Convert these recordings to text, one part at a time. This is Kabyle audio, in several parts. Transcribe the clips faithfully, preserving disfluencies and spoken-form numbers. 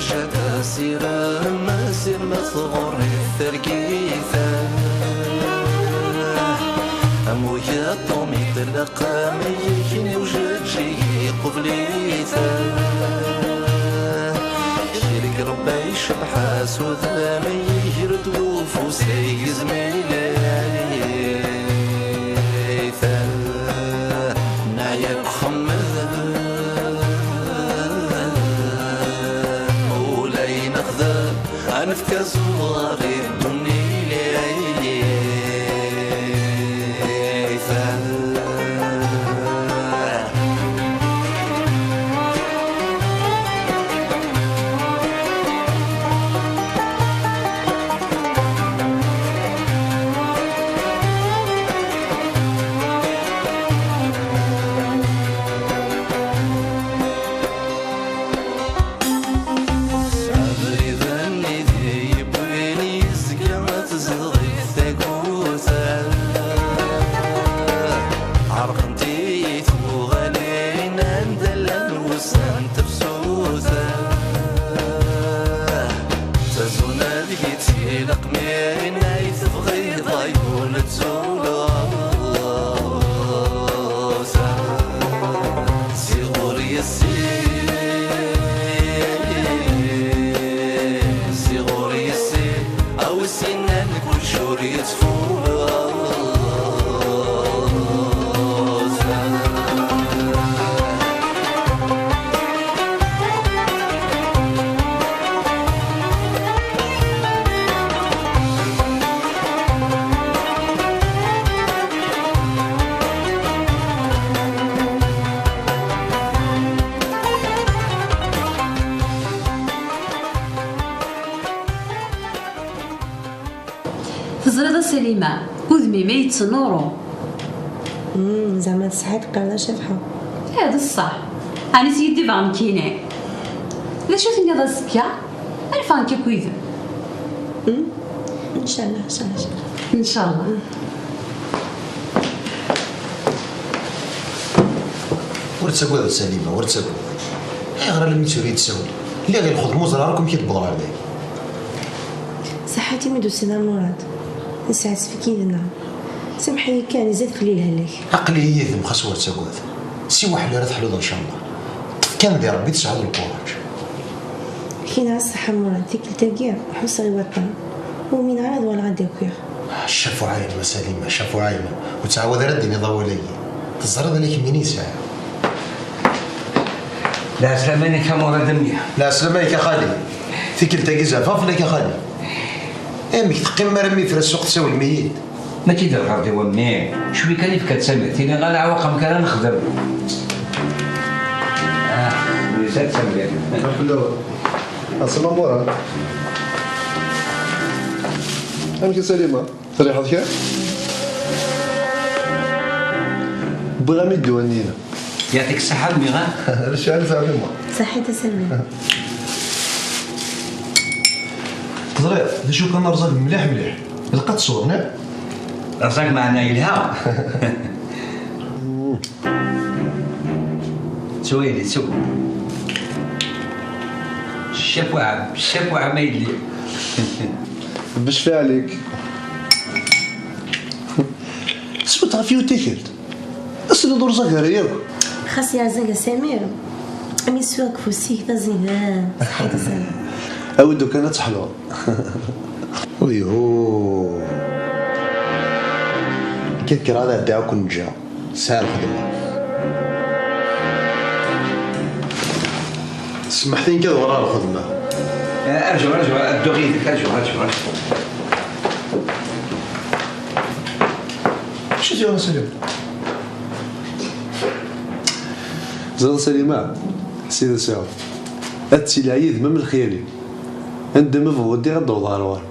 Ad asirem asirem tɣurrit targit. Am ugaṭum iṭelleq am yigen i ujeǧǧig iqubel-it. Ireg Rebbi icebḥ-as udem, iger-d ufus igezm-it. Neɛya deg uxemmem, ula i nexdem, ad nefk azuɣer i ddunit. Abrid-nni d yewwin yezga tezdeɣ-it tagut. Ɛerqent-iyi tuɣalin anda llan wussan n tefsut. Tazuna deg-i tilaq mi ay tebɣiḍ ay ul tzuleḍ. Ziɣ ur yessi, ziɣ ur yessi, a wi s-yennan kullec ur yettfuz. Teẓriḍ a Salima, udem-im a yettnuru. Mm, zeɛma tesɛiḍ lqerra a Cabḥa? Ih, d ṣṣeḥ. Ɛni skiddibeɣ nekkini? D acu tenniḍ azekka? Ad neffeɣ nekk akked-m. Mm, ncallah, ncallah, ncallah. Ncallah. Ur ttagad a Salima, ur ttagad. Ayɣer alammi tura i d-tsawel? Lliɣ i lxedma, ur ẓriɣ ara akk amek i d-wwḍeɣ ɣer dayi. Saḥit imi d-tusiḍ a Murad. Nesɛa asefk yid-neɣ. Samḥ-iyi kan, izad fell-i lehlak. Aql-iyi yid-m, xas ur ttagad. Siwa ḥell ara teḥluḍ, ncallah. Ṭṭef kan di Rebbi, tesɛuḍ lkuraǧ. Kina ṣṣeḥ a Murad, tikkelt-agi ḥusseɣ i waṭṭan. Ur umineɣ ara ad waleɣ ad d-akiɣ. Cafu ɛayem a Salima, cafu ɛayem. Ur ttɛawad ara ad d-tiniḍ awal-agi. Teẓriḍ ala kemmini i sɛiɣ. Lɛeslama-inek a Murad mmi. Lɛeslama-inek a xali. Tikkelt-agi zerfeɣ fell-ak a xali. Amek teqqimem armi yefra ssuq tsawlem-iyi-d? Mačči d lɣerḍ-iw a mmi. Cwi kan ifka-d Samir. Tili ɣa leɛwaq amek ara nexdem. Ah, yusa-d Samir. Aql-aɣ. Asalama Murad. Amek a Salima? Triḥeḍ kra? Wwiɣ-am-id ddwa-nni-ina. Yeɛṭik ṣṣeḥḥa a mmi, ha? Ala cɛal a Salima. Saḥit a Samir. Teẓriḍ, d acu kan rẓag mliḥ mliḥ. Ilaq ad tesweḍ, neɣ? Rẓag meɛna yelha. Ttu yelli, ttu. Ccaf uɛam, ccaf uɛam a yelli. Bec fiɛlik. Swet ɣef yiwet tikkelt. Asli d urẓag ara yakk. Xas yeɛzag a Samir, mi swiɣ deg ufus-ik d aẓidan. Ṣaḥit a Samir. Awi-d ukan ad teḥluḍ. Uyhu. Nekk ad kkreɣ ad ɛeddiɣ ad ken-ǧǧeɣ. Sɛiɣ lxedma. Smeḥt-iyi kan ad uɣaleɣ ɣer lxedma. Eh, arǧu, arǧu, ad dduɣ yid-k, arǧu, arǧu, arǧu. Acu i s-yuɣen a Salima? Ẓriɣ a Salima, sidi Sɛud, ad tili yid-m am lxyal-iw. Anda ma bɣuɣ ddiɣ ad d-awḍeɣ ɣer ɣur-m.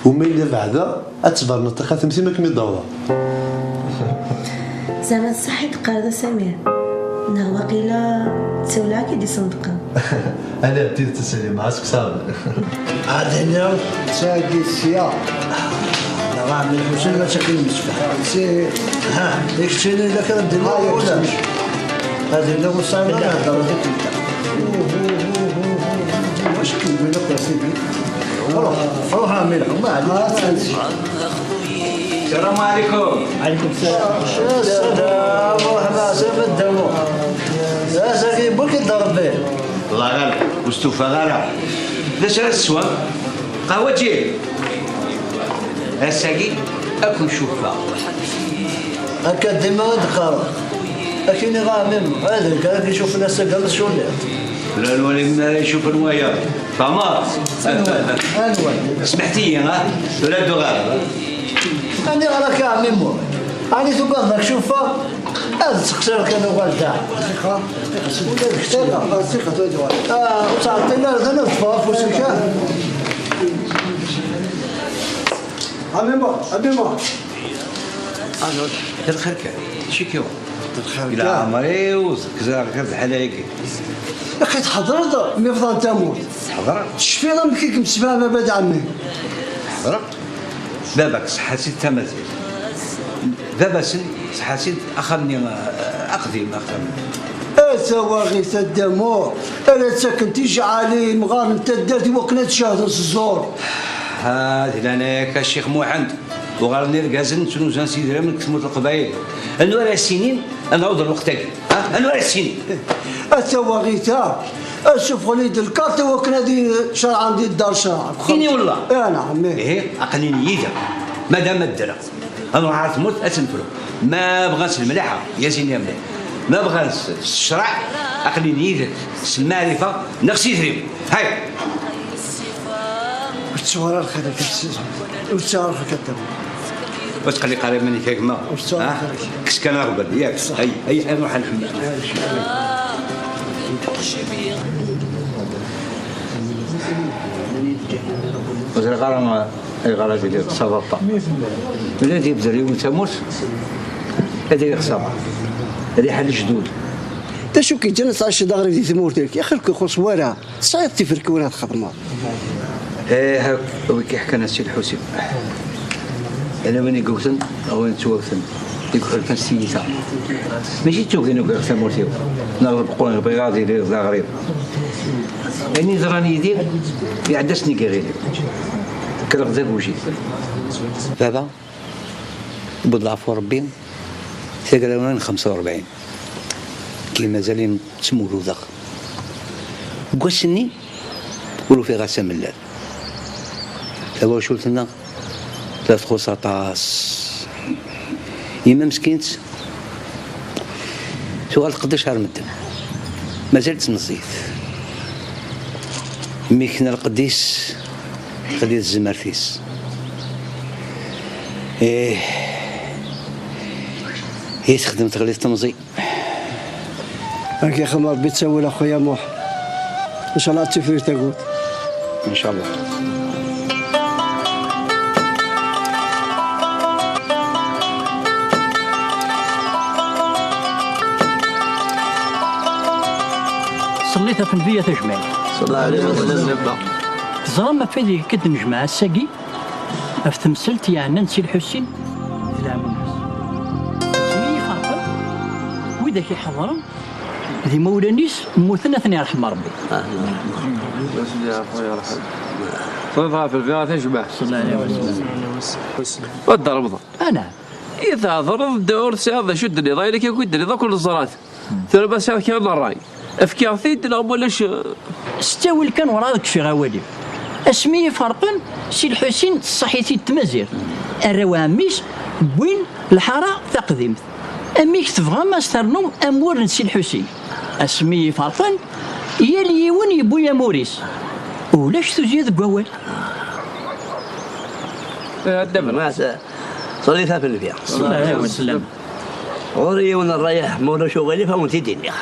Uma yella beɛdeɣ, ad tberneḍ taxatemt-im akken mi d-awḍeɣ. Zeɛma d ṣṣeḥ i d-teqqareḍ a Samir? Neɣ waqila d tawla i k-id-isenṭqen? Ala, d tidet a Salima, ɛasek ṣaben. Ad iniɣ d tagi sya. Neɣ ɛemmi Lḥusin ma ttakkin msefha. Si, ha, ikcini la kan d-nniɣ ulac. Ad iniɣ ur sɛin ara hedder di tenta. Wac kem روح، روح عمي الحمى عليك. السلام عليكم. عليكم السلام. السلام، مرحبا، سلام الدمو. يا ساكي، بوك يضرب به. الله غالب، واستوفى غارة. ليش هذا السوام؟ قهوة جيب. هساكي، أكو شوفة. هكا ديما هاد القرار. أكيني غامم، هذا كان يشوف الناس قبل شو اللي. لا، الوالي ما يشوف الوايا. تمام. أنوال، أنوال. سمحتي، ها؟ ولا دوغا. أنا راك يا عمي مو. أنا تقول لك شوفة. هذا السقسار كان هو الداع. دقيقة، دقيقة، سيدي. ولا دقيقة. دقيقة، دقيقة، دقيقة. آه، وتعطينا هذا نوفا فوسكا. عمي مو، عمي مو. أنا الخير كان. شكيو. الخير إلى كان. عمري وزكزا غير بحال هيك. يا أخي، تحضرت مي فضل تموت. تحضر؟ شفينا مكيك مسبابة بعد عمي. تحضر؟ بابك صحة سيد تمازيغ. بابا سن صحة سيد أخمني، آه، أقديم أخمني. أسواغي سدمو. أنا سكنت إيش علي مغار أنت الدرت وكنا تشاهد الزور. هذه لنا يا الشيخ محمد. وغرني رقازن تنوزان سيدرا من كتموت القبايل. أنو راه سنين أنا عوض الوقت أجي. ها؟ أنو راه سنين؟ التواغيتا. أشوف وليد الكارت وكنا دي شرعا دي الدار شرعا. إني والله. إيه، نعم، إيه. إيه، أقنين يدا. مادام الدرا. أنا عارف موت أتنفرو. ما بغاش الملاحة، يا سيدي يا ملاح. ما بغاش الشرع، أقنين يدا. المعرفة، نفسي يدري. هاي. وتصور الخير كتسير. وتصور الخير كتب. وتقلي قريب مني كيما. وتصور ها؟ الخير. كس كان أغبل، ياك. صح. هاي، هاي، هاي، نروح نحمل. وزير غرام، أي غرام ديال الصبر. الذي يبذل يوم تموت، هذا يخسر. هذه حال الجدود. تا شو كي جنس عاش داغري دي ثمورتك؟ يا خلك يخص ورا. صاير تفرك ولا تخدمه. إيه، هاك، وي كيحكى لنا السي الحسين. أنا وين يقوثن، وين توثن. يقول لك السيدة. ماشي توقي نقول لك ثمورتيو. نغلب قوي بغاضي لي لا غريب. يعني زراني يدير، يعدسني كي غيري. كرغ ذا بوجي. بابا، بود العفو ربي، ثقل خمسة وأربعين. كي مازالين تمولو داخل. قوسني ولو في غاسة ملال. تبا شو تنا؟ لا تخص عطاس. يما مسكينت. سؤال قداش شهر مدن. ما زلت نزيد. مي كنا القديس. خلي الزمار فيس. إيه. هي تخدم تغلي تمزي. هاك يا خمر بيت سوي لأخويا موح. إن شاء الله تفير تقول. إن شاء الله. صليت في النبي تجمعين. صلى الله عليه وسلم. تزرم في ذي كد نجمع الساقي. Ɣef temsalt yeɛnan Si Lḥusin d leɛmum-is. Asmi i ferqen, widak iḥeḍren d imawlan-is mmuten, ad ten-yerḥem Rebbi. Rebbi ɣef lbira tajmaɛt. Ad d-Remḍan. Anɛam. I thedreḍ-d ur tesɛiḍ d acu d-tenniḍ, ayen akka i d-tenniḍ akk neẓra-t. Tura ma tesɛiḍ kra n ṛṛay, efk-aɣ-t-id neɣ ma ulac. S ttawil kan, werɛad kfiɣ awal-iw. Asmi i ferqen, Si Lḥusin tṣaḥ-it-id tmazirt. Arraw ɛemmi-s wwin lḥara taqdimt. Amek tebɣam ad s-ternum amur n Si Lḥusin? Asmi i ferqen, yal yiwen yewwi amur-is. Ulac tuzzya deg wawal. Eh, a Dda Blas. Ṣallit ɣef Nnbi. Ṣallallahu ɛalayhi wa sallam. Ɣur-i yiwen n ṛṛay, ma ulac uɣilif, ad wen-t-id-iniɣ.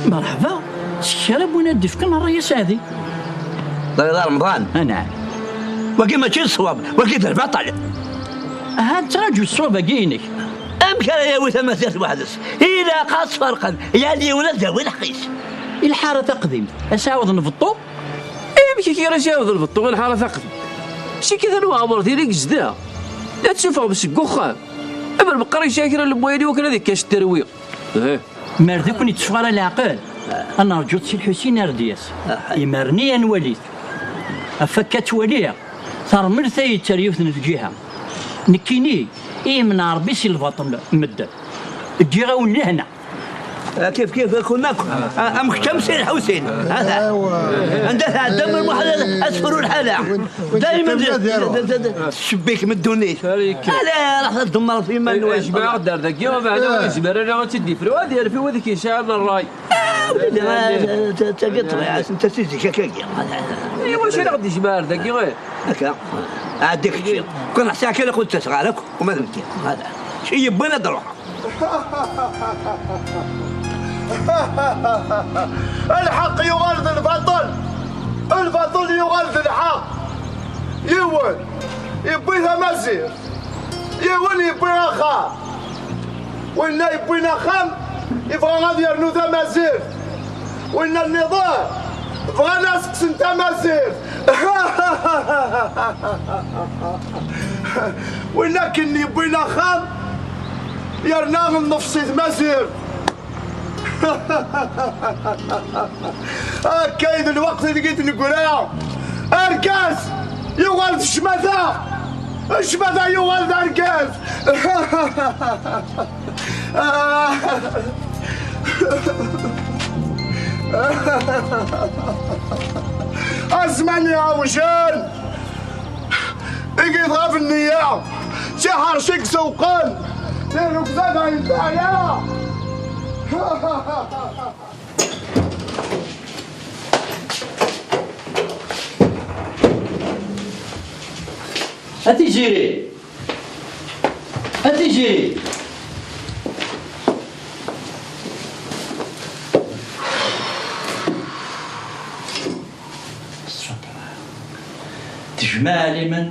Merḥba, s kra n win ad d-ifken ṛṛay aseɛdi. Ḍriḍ a Remḍan. Anɛam. Wagi mačči d ṣṣwab, wagi d lbaṭel. Aha, nettraǧu ṣṣwab-agi-inek. Amek ara yawi tamazirt weḥd-s? Ilaq ad tt-ferqen, yal yiwen ad d-yawi lḥeqq-is. I lḥara taqdimt, ad s-ɛawden beṭṭu? Amek i k-yerra s-iɛawed lbeṭṭu i lḥara taqdimt? Si kif anwa ɛmer din i yezdeɣ? La d-sufɣem seg uxxam. Amer meqqar yesɛa kra n lemwayen i wakken ad ikkac terwi. Eh. Mer d akk ur d-itteffeɣ ara leɛqel. Ad nerǧu Si Lḥusin ar d-yas. Imar-nni ad nwali-t. Ɣef akka ttwaliɣ, tarmelt ay yetter yiwet n lǧiha. Nekkini, i yemneɛ Ṛebbi si lbaṭel n medden. Ǧǧiɣ-awen lehna. Ah, kif kif, kun akk. Ah, am kečč am Si Lḥusin. Hada. Anda tɛedda Muḥ Lmuḥ ad tefru lḥala. Daymen tcebbik m ddunit. Ala, raḥ ad tdemreḍ iman-nwen. Jmaɛ ɣer dagi, meɛna ur yezmir ara ad tt-id-ifru, ad yerfi wid i k-yesɛan ṛṛay. Ah, wid, ah, ta-, ta-, tagi ṭṭbiɛa-s, netta si zik akkagi. Iwacu ara ɣ-d-yejmeɛ ar dagi, eh? Akka. Ɛeddi kečči. Kun ḥṣiɣ kan akk ur d-ttaseɣ ara akk, uma d nekki. Hada. Ci yewwin ad d-ruḥeɣ. Lḥeqq yuɣal d lbaṭel. Lbaṭel yuɣal d lḥeqq. Yiwen yewwi tamazirt. Yiwen yewwi axxam. Winna yewwin axxam, yebɣa ad yernu tamazirt. Winna nniḍen, bɣan ad seqsen tamazirt. Winna akken yewwin axxam, yerna nnefs i tmazirt. Akka i d lweqt ideg i d-neggra. Argaz yuɣal d ccmata, ccmata yuɣal d argaz. Azman iɛewjen, igit ɣef nniya, tiḥerci i isewqen, tirrugza d ayen teɛya. A Tiziri! A Tiziri! Tejmaɛ liman,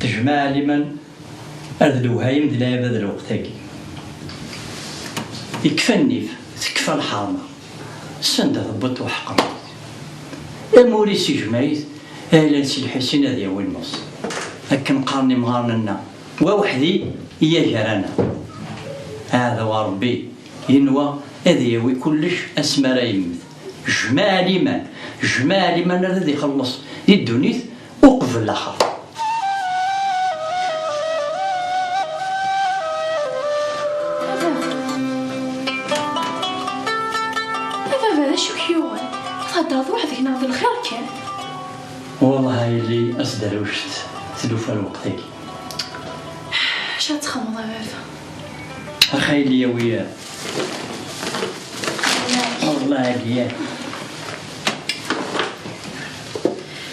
tejmaɛ liman, ar d lewhayem d lɛibad lweqt-agi. Ikfa nnif, tekfa lḥerma. Sanda tewwiḍ uḥeqq-nni? Amur-is ijmeɛ-it, ayla n Si Lḥusin ad yawi lmeẓ. Akken qqaren imɣaren-nneɣ, wa weḥd-i i agar-aneɣ. Aɛdaw a Ṛebbi, yenwa ad yawi kullec asmi ara yemmet. Jmaɛ liman, jmaɛ liman ara d-ixelleṣ di ddunit uqbel laxert. A baba, d acu k-yuɣen? Theddreḍ weḥd-k neɣ d lxir kan? Wellah a yelli, as-d rewcet tlufa lweqt-agi. Acu ad txedmeḍ a baba? Ax a yelli, awi. Wellah agi.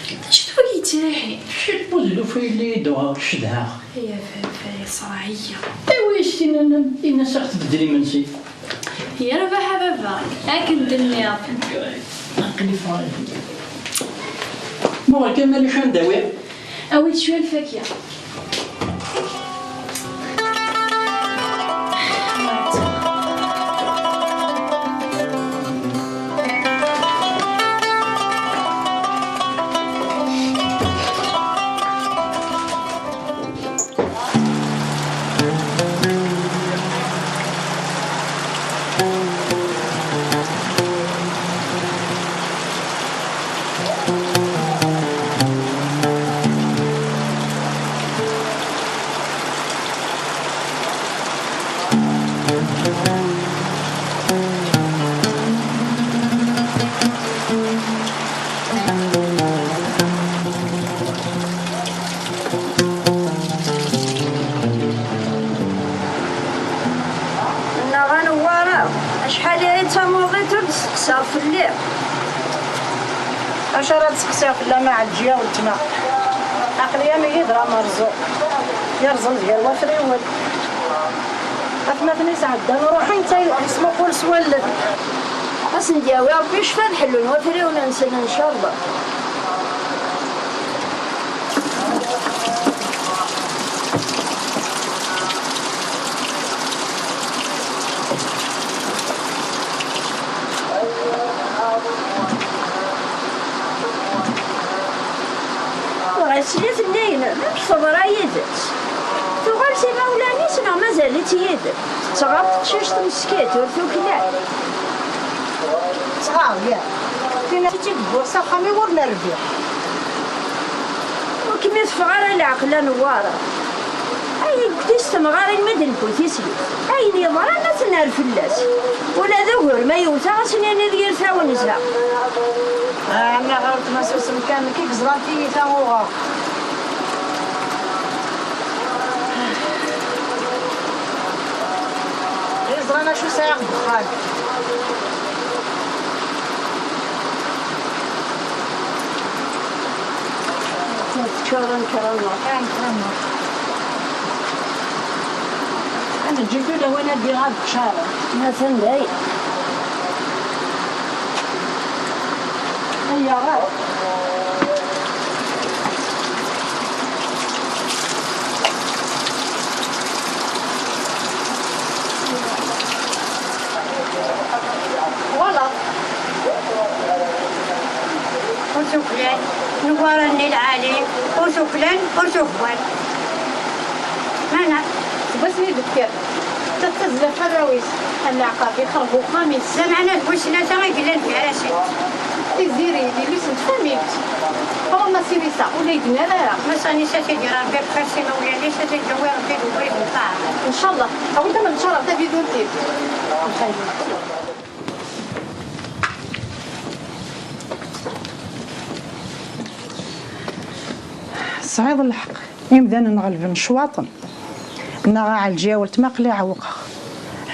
D acu-t wagi yettraḥin? Ciṭ n uzluf a yelli i d-uɣeɣ, cedhaɣ. Ya baba, yeṣreɛ-iyi. Awi-as tin-nnem, in-as ad aɣ-tbeddel imensi. Yerbeḥ a baba, akken d-tenniḍ. Aql-i ffɣeɣ. Muɣel kan ma ulac anda awiɣ. Awi-d cwiya lfakya. Neɣ a Newwara, acḥal-aya d tamurḍit ur d-steqsaɣ fell-i. Acu ara d-seqsiɣ fell-am a Ɛelǧiya weltma? Aql-i am yiger amerẓu, yerẓen-d gar wafriwen. Atmaten-is ɛeddan ruḥen, netta yesmuqul s wallen. Ad sen-d-yawi Ṛebbi ccfa ad ḥellun wafriwen-nsen, ncallah. Dɣa sliɣ tenna-inem, amek teḍra yid-s? Tuɣal s imawlan-is neɣ mazal-itt yid-m? Tettɣaḍ teqcict meskint, ur tuklal. Ttɣar, ya. Tin i tt-id-wwiɣ s axxam-iw ur nerbiɣ. Ur kem-iteffeɣ ara leɛqel a Newwara. Ay, nekni s temɣarin mi d-newwi tislit. Ayen yeḍran ad t-nerr fell-as. Ula d ugur ma yewta ad s-nini d yir tawenza. Ah, nniɣ ɣer tmasusem kan, nekk i yeẓran tiyita uɣeɣ. Yeẓran acu sɛiɣ deg uxxam. Teččur anekraw-nneɣ. Anekraw-nneɣ. Ad neǧǧ-it ula win ad d-iɣab ččar. Atan dayen. Ayya, ɣer. Voilà. Ur tuklan, Newwara-nni lɛali, ur tuklan, ur tuhwan. Mana? Seg wasmi i d-tekker, tettazzal f arraw-is, am leɛqab, ixerreb uxxam-is. Lameɛna d wis tlata i yellan gar-asen. Tiziri, d yelli-s n tfamilt. Ɣur-m a Sirisa, ur la yednir ara. Mass Anisa, ad t-id-yerr Rebbi lxir s imawlan-is, ad t-id-yawi Rebbi deg ubrid n ṭṭaɛa. Ncallah, awi-d ad neččar ɣer taviduntit. Tesɛiḍ lḥeqq, imdanen ɣelben ccwaṭen. Neɣ Ɛelǧiya weltma aql-i ɛewqeɣ.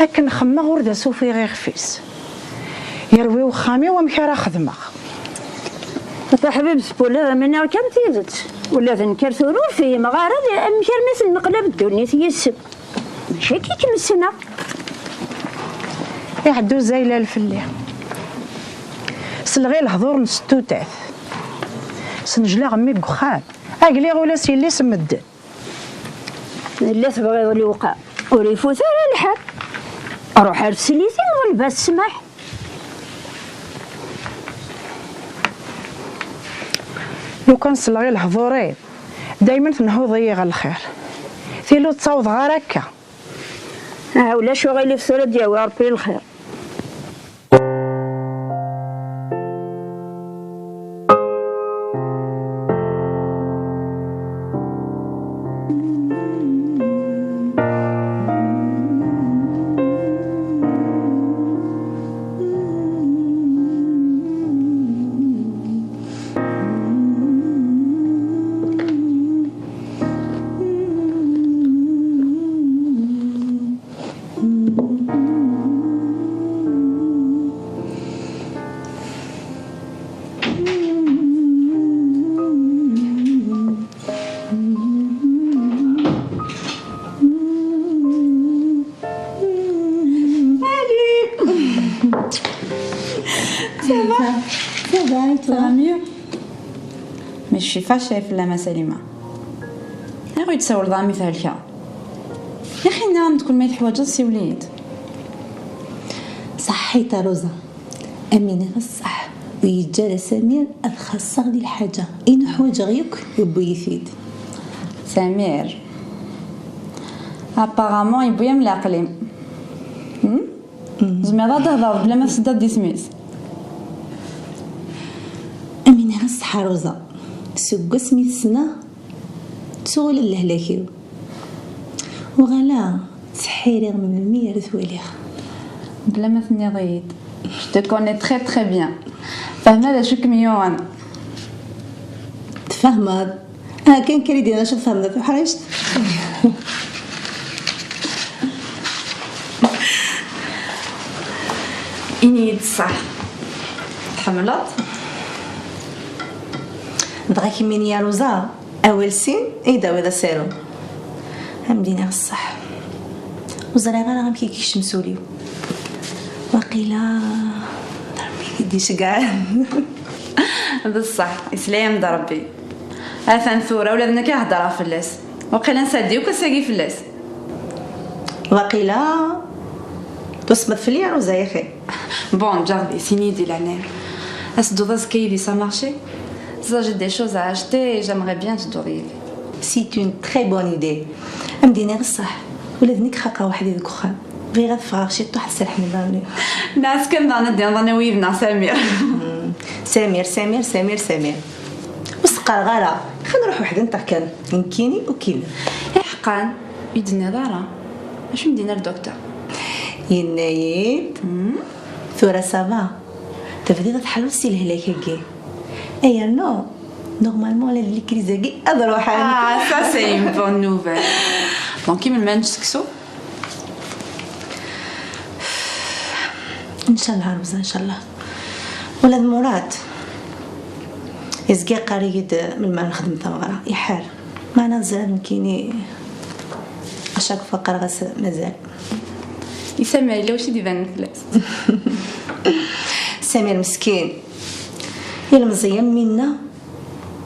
Akken xemmeɣ ur d as-ufiɣ ixef-is. Yerwi uxxam-iw, amek ara xedmeɣ? A taḥbibt n wulad, am iniɣ kan tidet. Ula d nekk ar tura ur fhimeɣ ara amek armi tenneqlab ddunit yis-m. Mačči akka i kem-ssneɣ. Iɛedda uzaylan fell-i. Selɣi lehdur n settutat. Snejlaɣ mmi deg uxxam. Agliɣ ula s yelli-s n medden. Yella tebɣiḍ lewqa. Ur ifut ara lḥal. Ruḥ ar teslit-im, ḍleb-as ssmaḥ. Lukan selɣi lehdur-im, daymen tenhuḍ-iyi ɣer lxir. Tili ur ttawḍeɣ ara akka. Ah, ulac uɣilif, tura ad d-yawi Ṛebbi lxir. Salut. Ça va? Ça va, et toi? Ça va mieux. Mais je suis fâchée fell-am a Salima. Ayɣer ur yi-d-tsawleḍ ara mi thelkeḍ? Yaxi nniɣ-am-d kul ma yi-teḥwaǧeḍ siwel-iyi-d. Ṣaḥḥit a Rosa. Am iniɣ ṣṣeḥ, ur yeǧǧi ara Samir ad xaṣṣeɣ di lḥaǧa. Ayen ḥwaǧeɣ yakk yewwi-yi-t-id. Samir, apparemment yewwi-am leɛqel-im. Hmm? Tzemreḍ ad d-tehḍereḍ bla ma tesseddaḍ d isem-is? Am iniɣ ṣṣeḥ a Rosa, seg wasmi t-ssneɣ, ttuɣ ula d lehlak-iw. Uɣaleɣ ttḥiriɣ melmi ara t-waliɣ. Bla ma tenniḍ-iyi-d. Je te connais très très bien. Fehmeɣ d acu kem-yuɣen. Tfehmeḍ. Ah, kan kan i d-yenna acu tfehmeḍ a tuḥrict. Ini-yi-d ṣṣeḥ. Tḥemmleḍ? Dɣa kemmini a Rosa. Awal sin i d-tawiḍ asaru. Am d-iniɣ ṣṣeḥ. Ur ẓriɣ ara amek i yekcem s ul-iw. Waqila d Ṛebbi i d-iceggɛen. D ṣṣeḥ, isla-yam-d Ṛebbi. Atan tura ula d nekk i heddreɣ fell-as. Waqila nsadi akk ass-agi fell-as. Waqila tusmeḍ fell-i a Rosa yaxi. Bon, ǧǧeɣ-d isini di leɛnaya. Ad tedduḍ azekka yid-i s amarci? J'ai des choses à acheter et j'aimerais bien tedduḍ yid-i. C'est une très bonne idée. Am d-iniɣ ṣṣeḥ, ula d nekk xaqeɣ weḥd-i deg uxxam. Bɣiɣ ad ffɣeɣ ciṭuḥ ad serḥen iḍarren-iw. Nɛas kan daɣen ad d-iniḍ anawi yid-neɣ Samir. Samir, Samir, Samir, Samir. Ur s-qqareɣ ara. Xi nruḥ weḥd-nteɣ kan. Nekkini u kina. Iḥeqqan, ur yi-d-tenniḍ ara. Acu m-d-yenna lduktur? Yenna-yi-d, tura ça va. Tebdiḍ ad tḥelluḍ si lehlak-agi. Ay yernu, normalement, la d likriz-agi ad ruḥen. Ah, ça, c'est une bonne nouvelle. Donc, i melmi ad nečč seksu? Ncallah, Roza, ncallah. Ula d Murad yezga yeqqar-iyi-d melmi ara nexdem tameɣra, iḥar. Meɛna ẓriɣ nekkini, à chaque fois qqareɣ-as mazal. I Samir, yella wacu i d-ibanen fell-as? Samir meskin, ilemẓi am winna,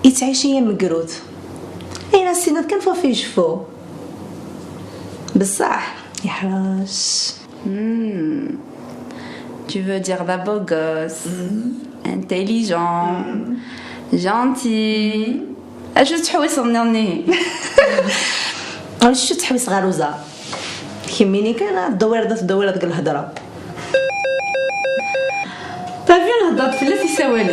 yettɛici am megrud. Ayen as-tiniḍ kan fɣef ijeffu. Bessaḥ, yeḥrec. Hmm. Tu veux dire d abeau gosse, intelligent, gentil. Acu tettḥewwiseḍ nniḍen-ihi? Acu tettḥewwiseḍ ɣer Roza? Kemmini kan, ad tdewwireḍ, ad tdewwireḍ deg lhedra. T'as vu, nhedder-d fell-as isawalen.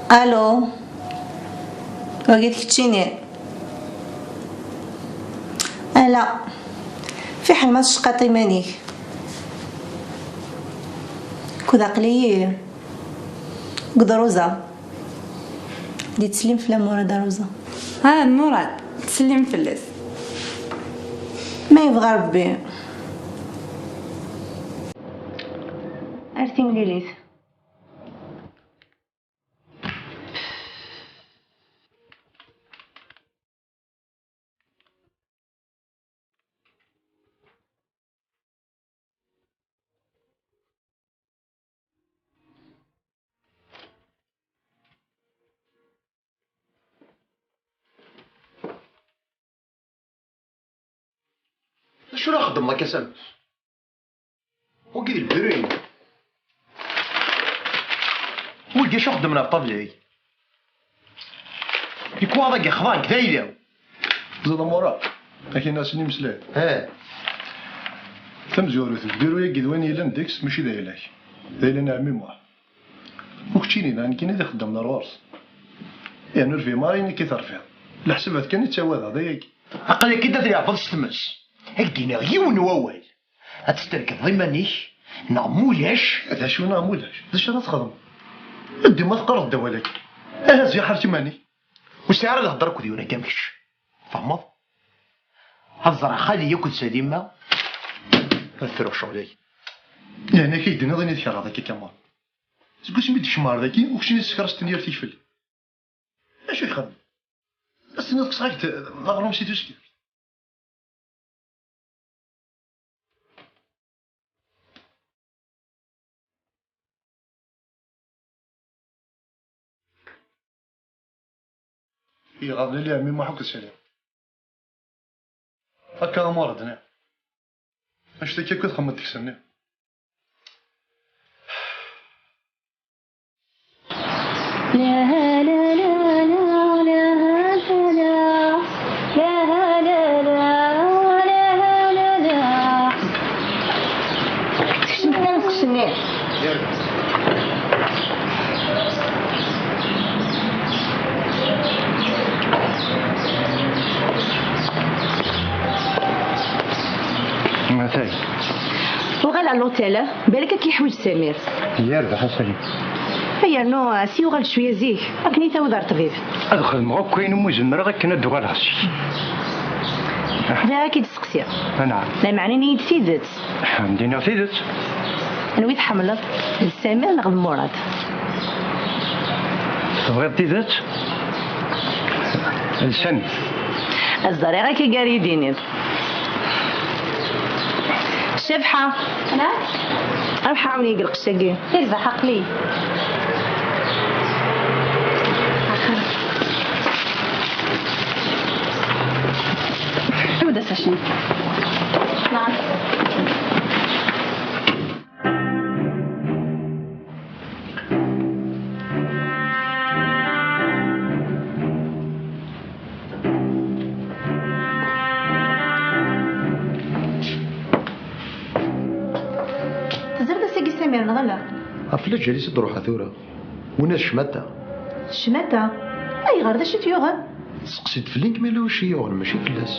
Allô? Wagi d keččini? Ala, fiḥel ma tecqaṭ iman-ik. Kud aql-iyi deg Roza. Di ttsellim fell-am Murad a Roza. Ah, Murad, ttsellim fell-as. Ma yebɣa Rebbi. Ar timlilit. D acu ara xeddmeḍ akka s amek? Wagi d lbiru-inu. Wagi acu xeddmen ɣef ṭṭabla-agi? Ikwaɣ dagi xḍan-k d ayla-w. Ẓeḍ amura, akin asen imeslay. Eh. Tamezwarut, lbiru-agi d wayen yellan deg-s mačči d ayla-k. D ayla n ɛemmi Muḥ. U keččini, neɣ nekkini ad ixeddmen ar ɣur-s? Yernu ur fhimeɣ ara ayen akka i terfiḍ. Leḥsabat kan i ttawadaɣ, d ayagi. Aql-ak-id ad tleɛbeḍ s tmes. Ad k-d-iniɣ yiwen n wawal. Ad testerkeḍ iman-ik, neɣ mulac. D acu neɣ mulac? D acu ara txedmeḍ? Dima teqqareḍ-d awal-agi. Aha, ziɣ ḥerk iman-ik. Ur sɛiɣ ara lehder akked yiwen akka am kečč. Tfehmeḍ? Ad ẓreɣ xali akked Salima. Ad fruɣ ccɣel-agi. Yeɛni akka i d-tenniḍ ayen i tkerreḍ akka kamar. Seg wasmi i d-tkecmeḍ ɣer dagi, ur keččini tessekreḍ-ten yir tikfel. Acu i txeddmeḍ? Ad s-tiniḍ kkseɣ-ak-d aɣrum si tuskert. Iɣaḍ lili ɛemmi Muḥ akked Salim. Akka a Murad-nni. Anect-agi akk i txemmeḍ deg-s-nni. Tekcem kan deg usenni. Atay. Uɣal ar l'hôtel, balak ad k-yeḥwiǧ Samir. Yerbeḥ a Salim. Ay yernu, a s-yuɣal cwiya zik, akken i tawed ar ṭṭbib. Ad xedmeɣ akk ayen umi zemreɣ akken ad d-uɣaleɣ zik. Bɣiɣ ad k-id-steqsiɣ. Anɛam. Lameɛna ini-yi-d tidet. Ad m-d-iniɣ tidet. Anwa i tḥemmleḍ, d Samir neɣ d Murad? Tebɣiḍ tidet? D Samir. Ẓriɣ akka gar iyi-d-iniḍ. Cabḥa. Nɛam? Ruḥ ɛawen-iyi deg lqecc-agi. Irbeḥ aql-iyi. Ḥiwed-as acni. Nɛam. Neɣ ala? Ɣef leǧal-is i d-ruḥeɣ tura. Winna d ccmata. Ccmata? Ayɣer, d acu i t-yuɣen? Seqsi-d fell-i nekk ma yella wacu i yuɣen, mačči fell-as.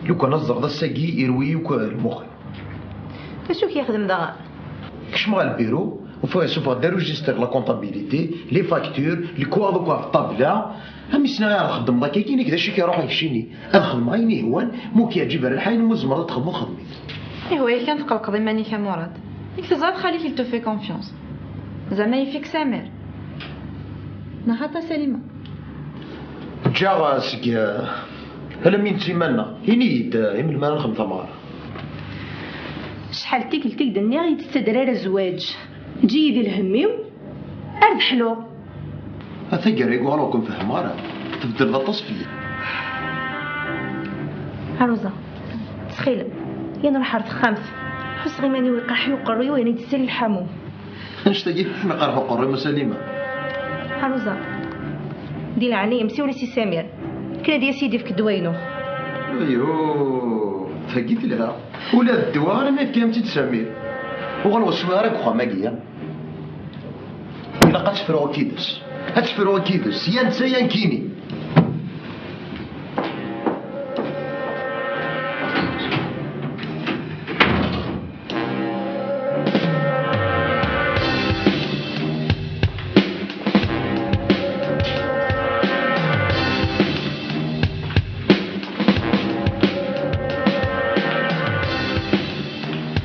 Lukan ad ẓreḍ ass-agi irwi-yi akk lmux-iw. D acu i k-yexdem daɣen? Kecmeɣ ɣer lbiru, ufiɣ yessufeɣ-d arujister, la comptabilité, les factures, lekwaɣeḍ akk ɣef ṭṭabla. Am isna ara txeddmeḍ akka, nekk d acu i k-iruḥen keččini? Ad xedmeɣ ayen ihwan, ma ur k-yeɛǧib ara lḥal, ma tzemreḍ ad txedmeḍ, xdem-it. Ihwa-yak kan tqelqeḍ iman-ik a Murad. Nekk teẓriḍ xali-k il te fait confiance. Zeɛma yif-ik Samir. Neɣ xaṭi a Salima? Ǧǧaɣ seg, eh, alammi nettimanna. Ini-yi-d, eh, i melmi ara nexdem tameɣra? Acḥal n tikkelt i k-d-nniɣ yettett adrar azwaǧ. Eǧǧ-iyi di lhemm-iw, ar d ḥluɣ. A taggara, iguɣal ur ken-fehmeɣ ara. Tbeddleḍ aṭas fell-i. Aruza, ttxil-m, ya nruḥ ɣer texxamt. Ḥusseɣ iman-iw iqerḥ-iyi uqerruy-iw, yerna yettsal lḥamu. Annect-agi iqerḥ uqerruy-iw a Salima. Aruza, di leɛnaya-m, siwel-as i Samir. Kan ad yas-id-ifk ddwa-inu. Ayuu, tagi telha. Ula d ddwa ara ma yefka-yam-tt-id Samir. Uɣal ur swiɣ ara deg uxxam-agi, ya. Ilaq ad tefru akid-s. Ad tefru akid-s, ya netta ya nekkini.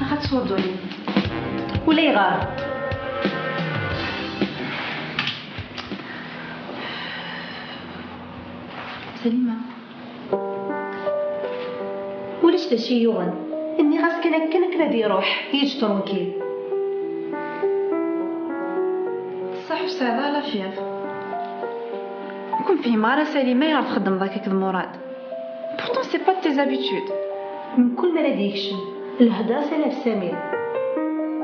Axa tesweḍ ddunit. Ulayɣer. Salima. Ulac d acu i yuɣen. Nniɣ-as kan akken, akken ad iruḥ, yeǧǧ tranquille. Ṣṣeḥ ur tesɛiḍ ara la fièvre. Ur ken-fhimeɣ ara Salima, ayɣer txeddmeḍ akka akked Murad? Pourtant c'est pas de tes habitudes. Mkul mi ara d-yekcem, lhedra-s ala ɣef Samir.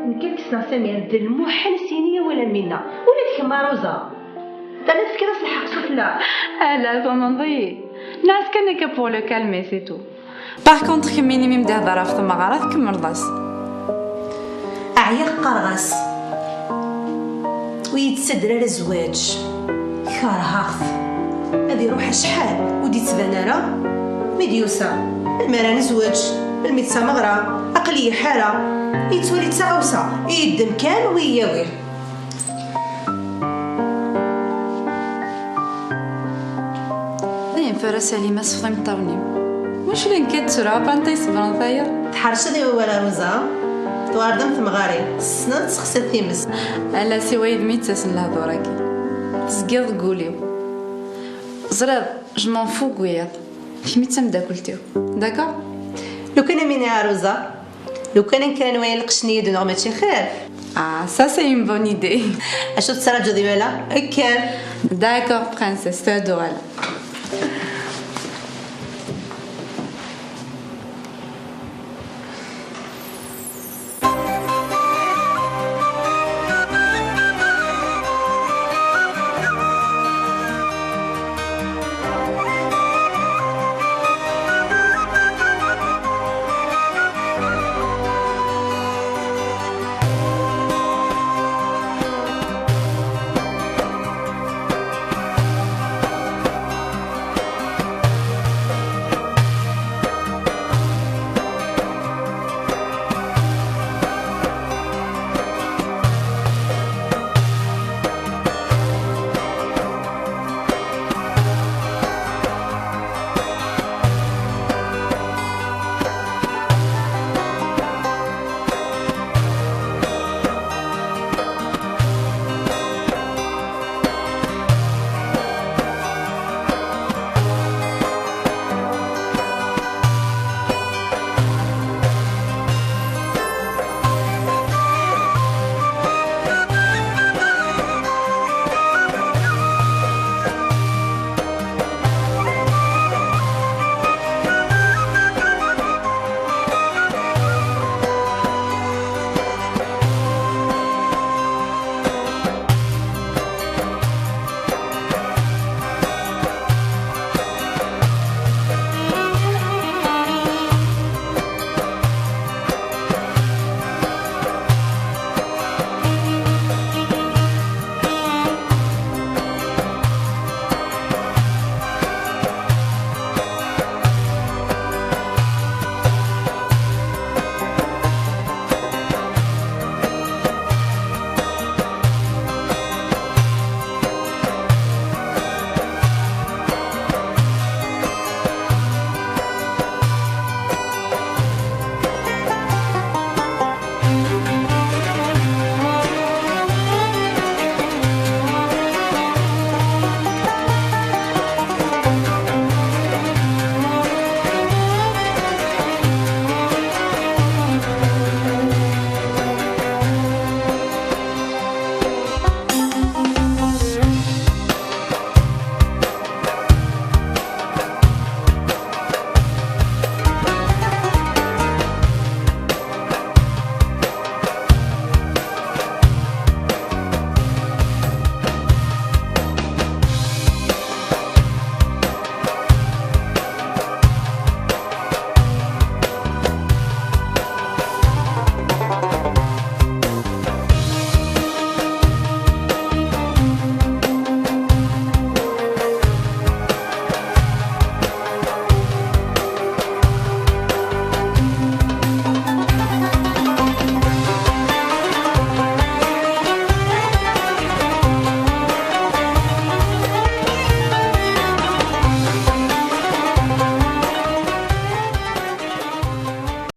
Nekk ad k-ssneɣ Samir, d lmuḥal s-yini awal am winna. Ula d kemm a Rosa. Tala tefkiḍ-as lḥeqq sufella. Ala, tumneḍ-iyi. Nniɣ-as kan akka pour le calmer, c'est tout. Par contre, kemmini mi m-d-ihder ɣef tmeɣra, tkemmleḍ-as. Ɛyiɣ qqareɣ-as. Ur yi-d-ttadder ara zzwaǧ. Kerheɣ-t. Ad iruḥ acḥal ur d-ittban ara. Mi d-yusa, melmi ara nezweǧ? Melmi d tameɣra? Aql-iyi ḥareɣ. Yettwali d taɣawsa. Yeddem kan u yi-yawi. Dayen tura Salima, sfeḍ imeṭṭawen-im. Mačči la nekk ad ttruɣ, anta yesbren tayeḍ? Tḥerceḍ i wawal a Rosa. Tuɣaleḍ am temɣarin, tessneḍ ad tessexsiḍ times. Ala, siwa yid-m i d-ttasen lehdur-agi. Tezgiḍ deg wul-iw. Ẓriḍ, je m'en fous n wiyaḍ. Kemm i d tameddakelt-iw. D'accord? Lukan am ini a Rosa. Lukan akken kra n wayen lqecc-nni i d-nuɣ mačči xir. Ah, ça c'est une bonne idée. Acu tettraǧuḍ imala? Kker. D'accord, princesse, tura ad uɣaleɣ.